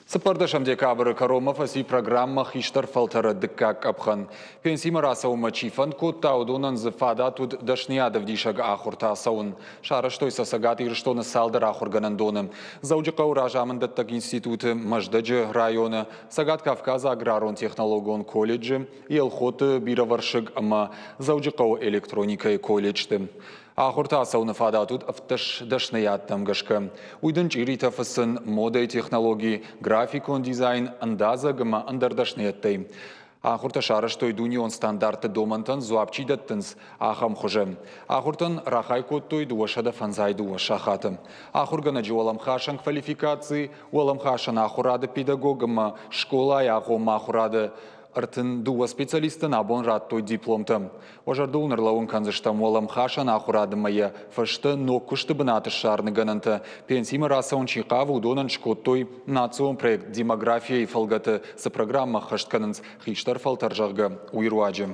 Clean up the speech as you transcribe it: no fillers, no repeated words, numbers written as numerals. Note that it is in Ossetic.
14 декабры кӕронмӕ фӕци программӕ «Хистӕр фӕлтӕры дыккаг къӕпхӕн». Пенсимӕ рацӕуынмӕ чи фӕнд кодта, уыдонӕн дзы фадат уыд дӕсныйадӕвдисӕг ахуыртӕ ацӕуын. Сарӕзтой сӕ Цӕгат Ирыстоны цалдӕр ахуыргӕнӕндоны. Дзӕуджыхъӕуы разамынддӕттӕг институты, Мӕздӕджы районы, Цӕгат Кавказы аграрон-технологон колледжы, Елхоты бирӕвӕрсыг ӕмӕ Дзӕуджыхъӕуы электроникӕйы колледжты. Ахуырты ацӕуыны фадат уыд 17 дӕсныйадтӕм гӕсгӕ. Уый дын чъиритӕ фыцын, модӕйы технологи, графикон дизайн, ӕндадзӕг ӕмӕ ӕндӕр дӕсныйӕдтӕй. Ахуыртӕ сарӕзтой дунеон стандартты домӕнтӕн дзуапп чи дӕттынц, ахӕм хуызы. Ахуыртӕн рахай кодтой 252 сахаты. Ахуыргӕнӕджы уӕлӕмхасӕн квалификаци, уӕлӕмхасӕн ахуырады педагог ӕмӕ скъолайы агъоммӕ ахуырады 32 специалистӕн абон радтой дипломтӕ. Уӕ зӕрдыл ныр кӕндзыстӕм уӕлӕмхасӕн ахуырады мӕйӕ фӕстӕ ног куысты бынат ссарыны гӕнӕнтӕ. Пенсимӕ рацӕуын чи хъавы, уыдонӕн скодтой национ проект «Демография-йы фӕлгӕты цы программӕ ӕххӕст кӕнынц хистӕр фӕлтӕр, зӕгъгӕ, уый руаджы.